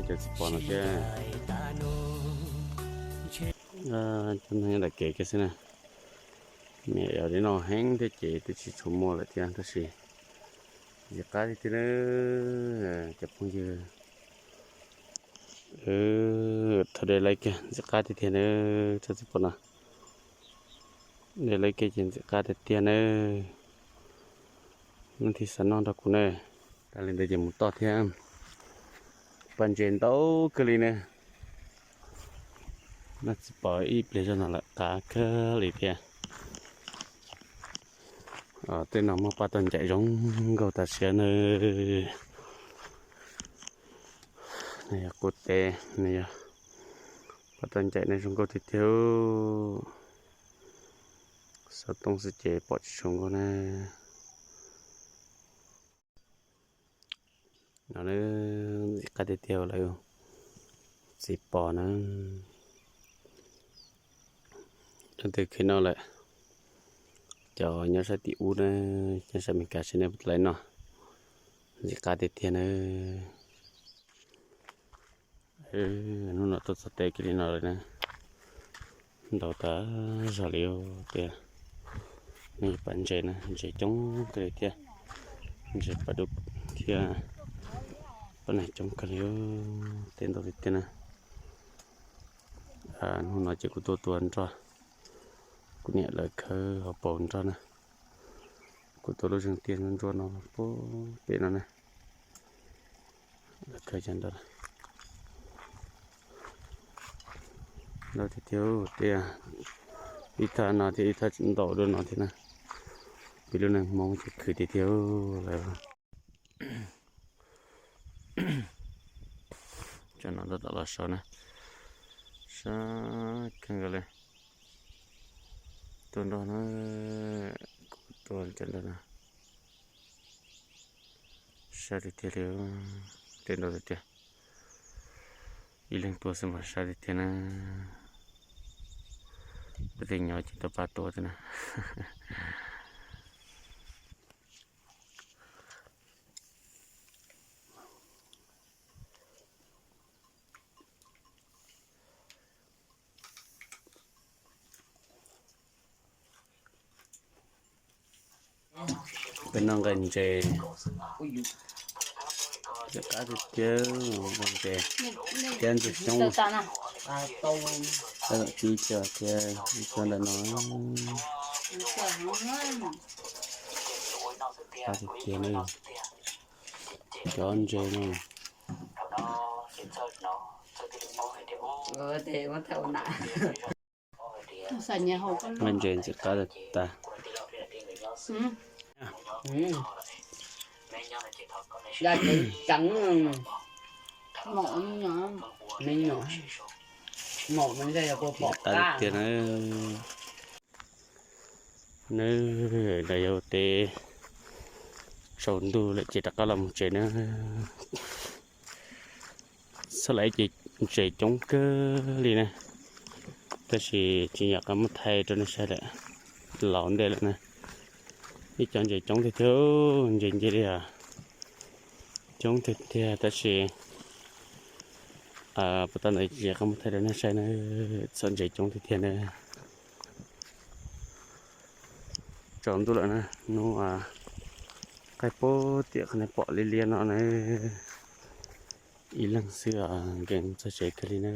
Cov txiv pos no thiab. Cov no nyob ntawm kev kiag xwb na. Niam yog li no heev thiab ces twb tsis tshua muaj lawm thiab tab sis ntxim qab tiag tiag na cov phooj ywg. Thaum de laib kiag ntxim qab tiag tiag na, tsob txiv pos no de laib kiag ces ntxim qab tiag tiag na. Leej twg xav noj nrog kuv na. Tas li ntawd ces mus toj thiab. Paj ntses ntau kawg li na. Noj txiv pos ib pliag zog no lawm qab kawg li thiab. Tej no muaj paj toj ncaim zoo nkauj tas siab na. Nws yog qub teb, nws yog paj toj ncaim na zoo nkauj tiag tiag. Xov tooj xwb ces pom tsis zoo nkauj na. No ntxim qab tiag tiag lawm. Txiv pos na. Leej twg khwv noj lawm, cov nyob sab tim ub na, nyob sab Amelikas seb nej puas tau laib noj. Ntxim qab tiag tiag na. Hnub no tuaj txog teb kiag li no lawm na. Ntau tas zog li tiag. Nej pom ntses na, ntses coob kawg li thiab. Ntses paj dub thiab paj neeg coob kawg li thiab, teb ntau tiag tiag na. Hnub no ces kuv tuaj tua nroj, kuv niam lawv khawb hauv paus nroj na. Kuv tua lub zeeg tiaj nruab no pem no na. Lawv khawb cov nroj ntau tiag tiag tiag. Ib thaj no thiab ib thaj ntau dua no thiab na. Peb lub neej Hmoob ces khwv tiag tiag lawm. Cov no ntau tom los sov na, sab kawg nkaus li. Tua nroj na, kuv tua cov nroj no sab tiag tiag li, teb ntau tiag tiag. Ib leeg tua xwb mas sab tiag tiag na. Peb tej nyob ces tau pab tua thiab na. Peb noj nqaij ntses, ntxim qab tiag tiag, nqaij ntses thiab ntses xyoob. Tab tom tib co thiab ib co ntawm no. Qab tiag tiag ne, cov ntses no. Nqaij ntses ntxim qab tas tas. Ntxim qab tiag tiag na. Nws los yog ua teb tsaus ntuj lawm ces rov qab los mus tsev na. Txhaj lawm ces ntses coob kawg li na, tab sis tsis nyam qab muab thaij rau nej saib lawm, laus ntej lawm na. Ib co ntses coob tiag tiag, ntses nce li os, coob tiag tiag tab sis puas tau ntawd tsis nyam qab muab thaij rau nej saib na. Txhaj ntses coob tiag tiag na. Tsaus ntuj lawm na, hnub qaij puag tim qhov nej pom liab liab no na. Ib leeg xwb nkees txog tsev kawg li na.